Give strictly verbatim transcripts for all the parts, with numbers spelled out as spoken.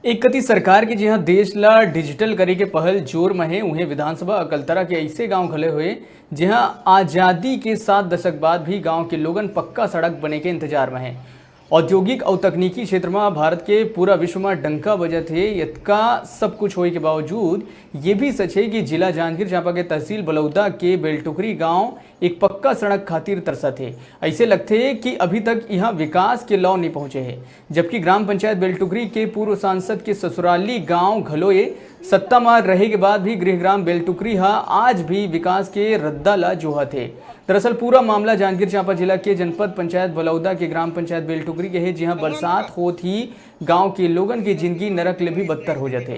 एक कति सरकार के जिहां देश ला डिजिटल करे के पहल जोर म हे, उहें विधानसभा अकलतरा के अइसे गांव घले हुए, जिहां आजादी के सात दशक बाद भी गांव के लोगन पक्का सड़क बने के इंतजार म हे। औद्योगिक अउ तकनीकी क्षेत्र म भारत के पूरा विश्व म डंका बजत हे। यतका सब कुछ होए के बावजूद ये भी सच हे कि जिला जांजगीर चांपा के तहसील बलौदा के बेलटुकरी गांव एक पक्का सड़क खातिर तरसत हे। अइसे लगथे कि अभी तक इहां विकास के लौ नइ पहुंचे हे, जबकि ग्राम पंचायत बेलटुकरी के पूर्व सांसद के ससुराली गांव घलो ए सत्ता म रहे के बाद भी गृहग्राम बेलटुकरी ह आज भी विकास के रद्दा ल जोहत हे। दरअसल पूरा मामला जांजगीर चांपा जिला के जनपद पंचायत बलौदा के ग्राम पंचायत बेलटुकरी के हे, जिहां बरसात होत ही गांव के लोगन के जिंदगी नरक ले भी बदतर हो जाथे।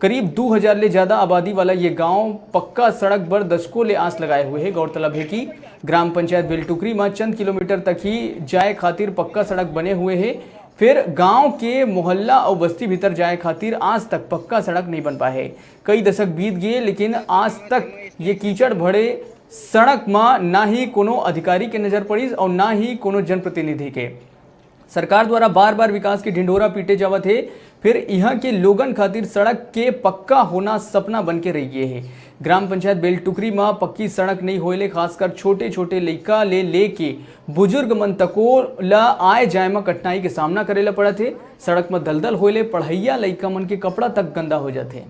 करीब दू हजार ले ज्यादा आबादी वाला ये गांव पक्का सड़क बर दशकों ले आस लगाए हुए हे। गौरतलब हे कि ग्राम पंचायत बेलटुकरी म चंद किलोमीटर तक ही जाए खातिर पक्का सड़क बने हुए हे, फिर गांव के मोहल्ला अउ बस्ती भीतर जाए खातिर आज तक पक्का सड़क नइ बन पाए हे। कई दशक बीत गए, लेकिन आज तक ये कीचड़ भरे सड़क म ना ही कोनो अधिकारी के नजर पड़िस अउ ना ही कोनो जनप्रतिनिधि के। सरकार द्वारा बार बार विकास के ढिंढोरा पीटे जावत हे, फिर इहां के लोगन खातिर सड़क के पक्का होना सपना बन के रह गए हे। ग्राम पंचायत बेलटुकरी म पक्की सड़क नइ होए ले खासकर छोटे छोटे लइका ले लेके बुजुर्ग मन तको ल आए जाए म कठिनाई के सामना करे ल पड़त हे। सड़क म दलदल होए ले पढ़इया लइका मन के कपड़ा तक गंदा हो जाथे।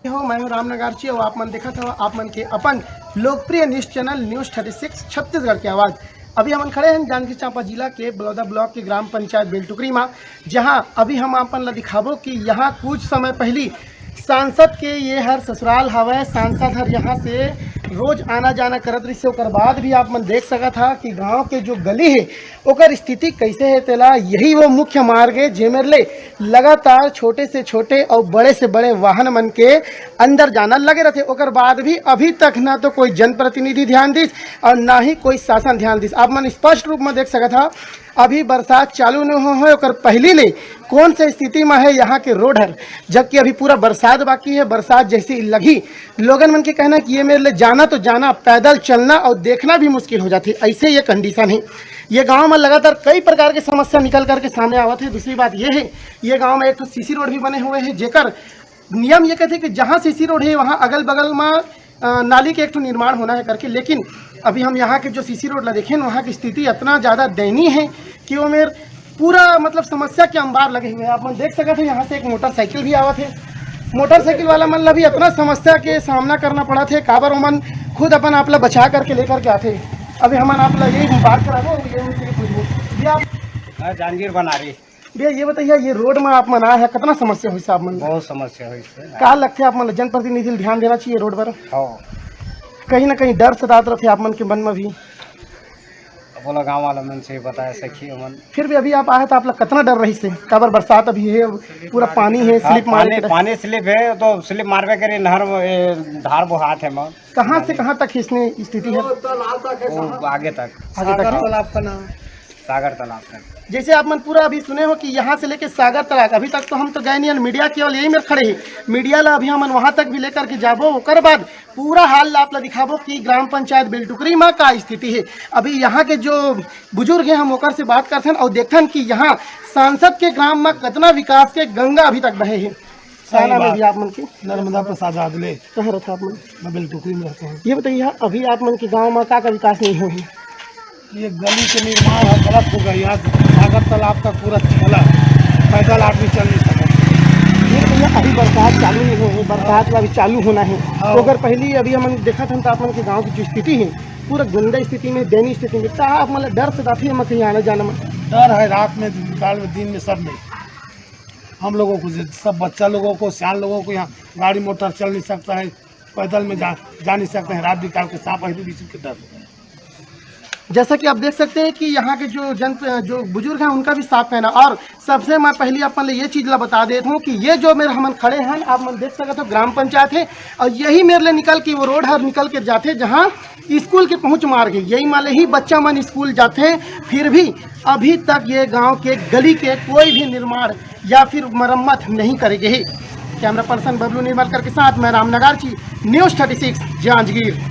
हो, मैं हूं राम नगारची अउ आप मन देखत हव आप मन के अपन लोकप्रिय news channel news thirty six Chhattisgarh के आवाज। अभी हमन खड़े हैं जांजगीर चांपा जिला के बलौदा ब्लॉक के ग्राम पंचायत बेलटुकरी मा, जहां अभी हम आप मन ला दिखाबो कि यहां कुछ समय पहली सांसद के ये हर ससुराल हवय। सांसद हर यहां से रोज आना जाना करत रहिस हे। ओकर बाद भी आप मन देख सकत हा कि गांव के जो गली हे ओकर स्थिति कैसे हे तेला। यही वो मुख्य मार्ग हे जेमेर ले लगातार छोटे से छोटे अउ बड़े से बड़े वाहन मन के अंदर जाना लगे रहथे। ओकर बाद भी अभी तक ना तो कोई जनप्रतिनिधि ध्यान दिस अउ ना ही कोई शासन ध्यान दिस। आप मन स्पष्ट रूप में देख सकत हा, अभी बरसात चालू नहीं हो है, ओकर पहली ले कौन से स्थिति में है यहाँ के रोड हर, जबकि अभी पूरा बरसात बाकी है। बरसात जैसे ही लगी, लोगन मन के कहना कि ये मेरे लिए जाना तो जाना, पैदल चलना और देखना भी मुश्किल हो जाती, ऐसे ये कंडीशन है। ये गांव में लगातार कई प्रकार के समस्या निकल करके सामने आवत है। दूसरी बात ये है, ये गांव में एक ठो सीसी रोड भी बने हुए हैं, जेकर नियम ये कहते हैं कि जहाँ सीसी रोड है वहाँ अगल बगल में अ, नाली के एक ठो निर्माण होना है करके, लेकिन अभी हम यहाँ के जो सीसी रोड ला देखें, वहाँ की स्थिति इतना ज़्यादा दयनीय है कि वो मेर पूरा मतलब समस्या के अंबार लगे हुए हैं। आप मन देख सकत हैं, यहाँ से एक मोटरसाइकिल भी आवत है। मोटरसाइकिल वाला मन ला भी इतना समस्या के सामना करना पड़ा थे, काबर ओमन खुद अपन आप ला बचा करके लेकर के आते। अभी हमन आप ला यही बात कराबो, ये उनसे पूछबो। ये आप हाँ, जांजगीर बना रही। भैया, ये बताइए, ये रोड में आप मन आए हैं, कितना समस्या होइस आप मन ला? बहुत समस्या होइस हे। का लगथे आप मन ला जनप्रतिनिधि ला ध्यान देना चाहिए रोड पर? हाँ। कहीं ना कहीं डर सतात रथे आप मन के मन में भी? अब बोला गांव वाला मन से बताया सखी मन। फिर भी अभी आप आए तो आप ला कितना डर रहिस हे? काबर बरसात अभी है, पूरा पानी है, हाँ, slip मारे पानी, के डर। पानी slip है तो slip मारबे करे, नहर में, ए, धार बोहात है मैं। कहाँ से कहाँ तक खींचने स्थिति है? वो आगे तक। आगे तक। सागर तालाब का नाम। सागर तालाब तक। जैसे आप मन पूरा अभी सुने हो कि यहाँ से लेके सागर तालाब, अभी तक तो हम तो गए नहीं, मीडिया केवल यही में खड़े ही। मीडिया ला अभी हमन वहाँ तक भी लेकर के जाबो, ओकर बाद पूरा हाल आप ला दिखाबो कि ग्राम पंचायत बेलटुकरी मा का स्थिति है। अभी यहाँ के जो बुजुर्ग हैं, हम ओकर से बात करथन और देखथन कि यहाँ सांसद के ग्राम मा कितना विकास के गंगा अभी तक बहे है। का सही नाम है बात। भैया आप मन के? नर्मदा प्रसाद आदले। कहाँ रहता आप मन? मैं बेलटुकरी में रहता हूँ। ये बताइए, अभी आप मन के गांव में का का विकास नहीं हुए हैं? ये गली के निर्माण है, गलत हो गया। यहाँ सागर तालाब का पूरा चला, पैदल आदमी चल नहीं सका। ये बताइए, अभी बरसात चालू नहीं हुई है, बरसात में अभी चालू होना है। हाँ। तो अगर पहली अभी हमन देखत हन तो आप मन के गांव की जो स्थिति है, पूरा गंदा स्थिति में, दयनीय स्थिति में, तो आप मतलब डर से जाते हैं, मतलब, आना जाना में। डर है रात में, निकाल में, दिन में, सब में। हम लोगों को, सब बच्चा लोगों को, सियान लोगों को यहाँ गाड़ी मोटर चल नहीं सकता है, पैदल में जा, जा नहीं सकते हैं, रात बिताल के सांप अभी भी के डर। जैसा कि आप देख सकते हैं कि यहाँ के जो जन, जो बुजुर्ग हैं, उनका भी साफ कहना। और सबसे मैं पहले आप मन ला ये चीज ला बता देता हूँ कि ये जो मेरे हमन खड़े हैं, आप मन देख सकते हो, ग्राम पंचायत है और यही मेरे लिए निकल के वो रोड हर निकल के जाते, जहाँ स्कूल के पहुँच मार्ग है, यही माले ही बच्चा मन स्कूल जाते हैं। फिर भी अभी तक ये गांव के गली के कोई भी निर्माण या फिर मरम्मत नहीं करे गए। कैमरा पर्सन बबलू निर्मलकर के साथ मैं Ram Nagarchi, news thirty six, Janjgir.